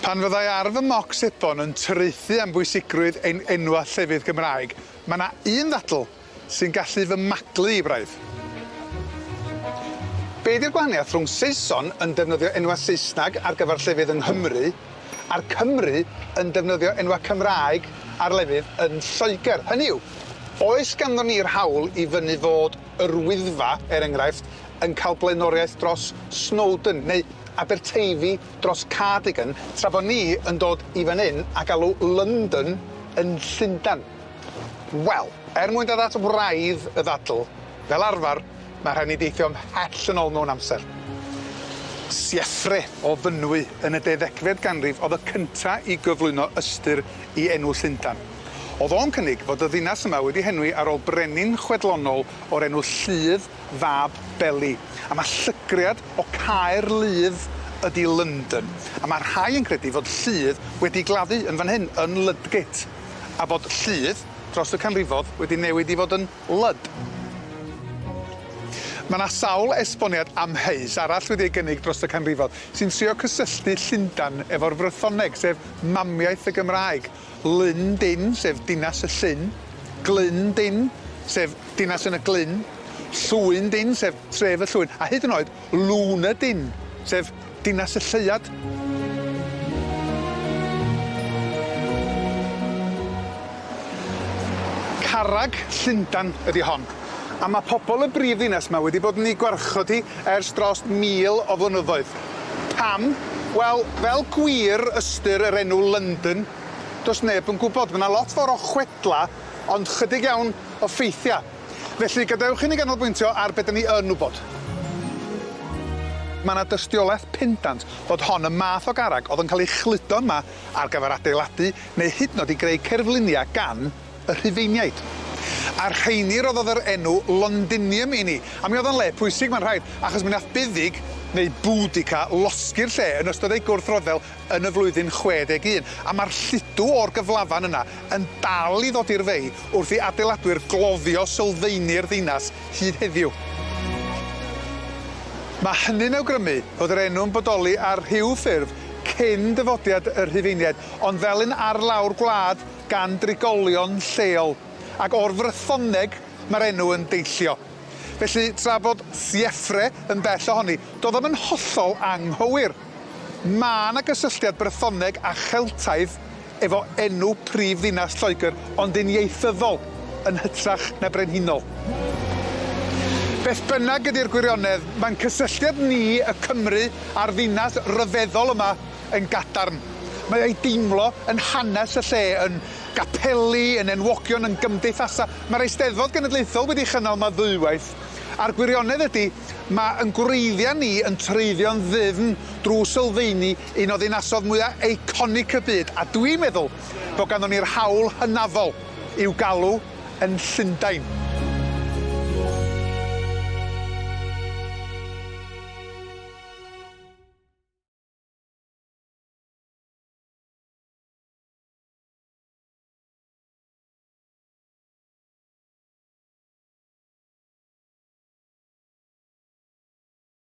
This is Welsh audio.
Pan fyddai ar fy mocs sebon yn traethu am bwysigrwydd ein enwa' llefydd Gymraeg, ma' 'na un ddadl sy'n gallu fy maglu i braidd. Be' 'di'r gwahaniath rhwng Saeson yn defnyddio enwa' Saesnag ar gyfer llefydd yng Nghymru a'r Cymry yn defnyddio enwa' Cymraeg ar lefydd yn Lloegr? Hynny yw, oes ganddon ni'r hawl i fynnu fod Yr Wyddfa, er enghraifft, yn cael blaenoriaeth dros Snowdon, neu Aberteifi dros Cardigan, tra bo' ni yn dod i fan 'yn a galw London yn Llundan. Wel, er mwyn dod at wraidd y ddadl, fel arfar, ma' rhaid ni deithio ymhell yn ôl mewn amser. Sieffre o Fynwy yn y deuddegfed ganrif o'dd y cynta i gyflwyno ystyr i enw Llundan. O'dd o'n cynnig fod y ddinas yma wedi henwi ar ôl brenin chwedlonol o'r enw Lludd fab Beli. A ma' llygriad o Caer Ludd ydi London. A ma' rhai yn credu fod Lludd wedi gladdu yn fan hyn, yn Ludgate. A bod Lludd, dros y canrifodd, wedi newid i fod yn Lud. Ma' 'na sawl esboniad amheus arall wedi ei gynnig dros y canrifodd sy'n trio cysylltu Llundan efo'r Frythoneg, sef mamiaith y Gymraeg. Lyn Din, sef dinas y llyn, Glyn Din, sef dinas yn y glyn, Llwyn Din, sef tref y llwyn, a hyd yn oed Luna Din, sef dinas y lleuad. Carreg Llundan ydi hon, a ma' pobol y brif ddinas 'ma wedi bod yn 'i gwarchod hi ers dros 1,000 o flynyddoedd. Pam? Wel, fel gwir ystyr yr enw London, does neb yn gwybod. Ma' 'na lot fawr o chwedla, ond chydig iawn o ffeithia. Felly, gadewch i ni ganolbwyntio ar be' 'dan ni yn wbod. Ma' 'na dystiolaeth pendant fod hon y math o garreg o'dd yn cael ei chludo yma ar gyfer adeiladu neu hyd yn oed i greu cerfluniau gan y Rhufeiniaid. A'r rheini roddodd yr enw Londinium i ni. A mi oedd o'n le pwysig, mae'n rhaid, achos mi nath Buddug, neu Boudica, losgi'r lle yn ystod ei gwrthryfel yn y flwyddyn 61. A mae'r lludw o'r gyflafan yna yn dal i ddod i'r fei wrth i adeiladwyr gloddio sylfaeni'r ddinas hyd heddiw. Mae hynny'n awgrymu fod yr enw'n bodoli ar rhyw ffurf cyn dyfodiad y Rhufeiniaid, ond fel un ar lawr gwlad gan drigolion lleol, ac o'r Frythoneg mae'r enw yn deillio. Felly, tra bod Sieffre yn bell ohoni, doedd o'm yn hollol anghywir. Mae 'na gysylltiad Brythoneg a Cheltaidd efo enw prif ddinas Lloegr, ond un ieithyddol yn hytrach na brenhinol. Beth bynnag ydi'r gwirionedd, mae'n cysylltiad ni, y Cymry, â'r ddinas ryfeddol yma yn gadarn. Mae o'i deimlo yn hanes y lle, yn gapeli, yn enwogion, yn gymdeithasau. Mae'r Eisteddfod Genedlaethol wedi'i chynnal 'ma ddwywaith, a'r gwirionedd ydi, mae 'yn gwreiddiau ni yn treiddio'n ddyfn drwy sylfaeni un o ddinasodd mwya' eiconig y byd, a dwi'n meddwl bod ganddon ni'r hawl hynafol i'w galw yn Llundain.